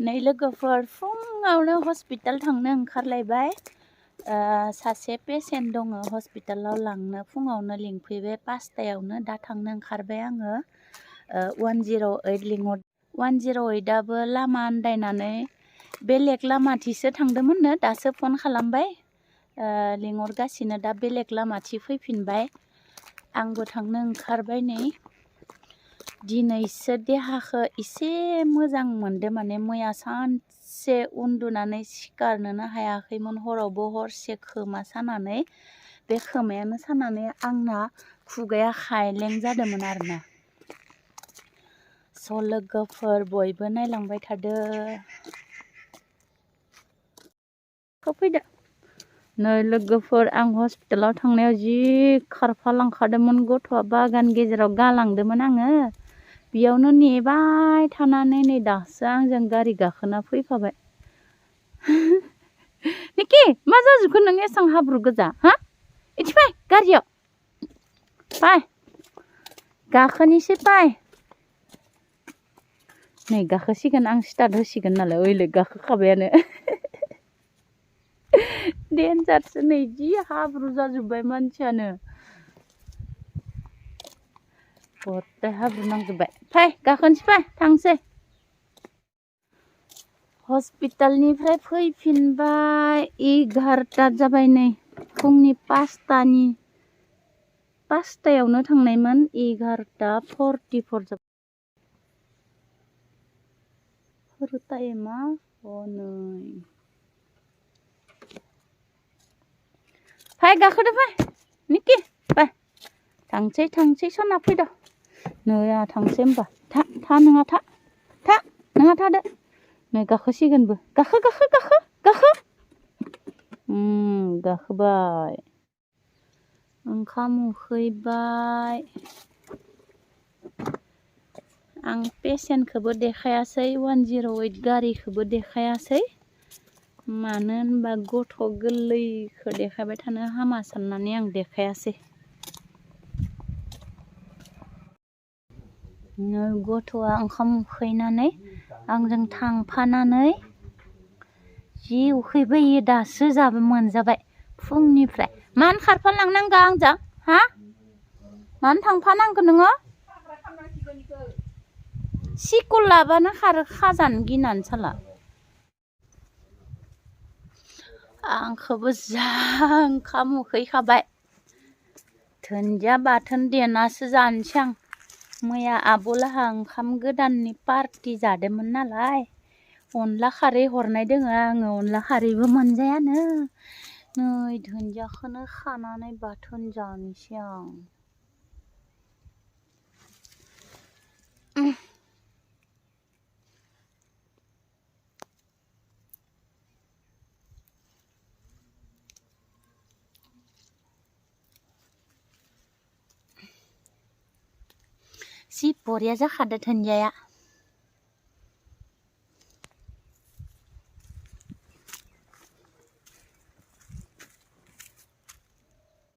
नै लोगोफोर फुङावनो हस्पिटाल थांनो ओंखारलायबाय सासे पेसेन्ट दङ हस्पिटालाव लांनो फुङावनो लिंफैबाय 5टायावनो दा थांनो ओंखारबाय आङो 108 लिंहर 108आबो लामा आन्दायनानै बेलेग लामाथिसो थांदोंमोननो दासो फन खालामबाय लिंहरगासिनो दा बेलेग लामाथि फैफिनबाय आंबो थांनो ओंखारबाय नै दिनैसो देहाखौ एसे मोजां मोनदो माने मैया सानसे उन्दुनानै सिखारनोनो हायाखैमोन हरावबो हरसे खोमा सानानै बे खोमायानो सानानै आंना खुगाया खायलें जादोंमोन आरोना स' लोगोफोर बयबो नायलांबाय थादो फैदो नै लोगोफोर आं हस्पिटालाव थांनायाव जि खारफालांखादोंमोन गथ'आ बागान गेजेराव गालांदोंमोन आङो बेयावनो नेबाय थानानै नै दासो आंजों गारि गाखोना फैफाबाय निकि मा जाजोबखो नों एसां हाब्रु गोजा हा इदि फै गारियाव फै गाखोनिसै फै नै गाखोसिगोन आं स्टार्ट होसिगोन नालाय ओइलै गाखोखाबायानो डेन्जारसो नै जि हाब्रु जाजोब्बाय मानसियानो गथाय हाब्रु नांजोब्बाय फै गाखोनोसै फै थांसै हस्पिटालनिफ्राय फैफिनबाय 11टा जाबाय नै फुंनि 5टायावनो थांनायमोन 11:44 जाबाय हर टाइमा नै फै गाखोदो फै निकि फै थांसै सना फैद' नै आंहा थांसै होमबा था नोंहा था नोंहा थादो नै गाखोसिगोनबो गाखो गाखोबाय ओंखाम उखैबाय आं पेसेन्टखौबो देखायासै 108 गारिखौबो देखायासै मानो होनबा गथ' गोरलैखौ देखायबाय थानो हामा साननानै आं देखायासै गथ'आ ओंखाम उखैनानै आंजों थांफानानै जि उखैबोयो दासो मोनजाबाय फुंनिफ्राय मानो खारफालांनांगौ आंजों हा मानो थांफानांगौ नोङो सिकल लाबानो खारो खाजानो गिनानै साला आंखौबो जा ओंखाम उखैखाबाय दुन्दिया बाथोन देनासो जानोसै आं मैया आब'लाहा ओंखाम गोदाननि पार्टि जादोंमोन नालाय अनला खारै हरनाय दोङो आङो अनला खारैबो मोनजायानो नै दुन्दियाखौनो खानानै बाथोन जानोसै आं जि बरिया जाखादो दुन्दियाया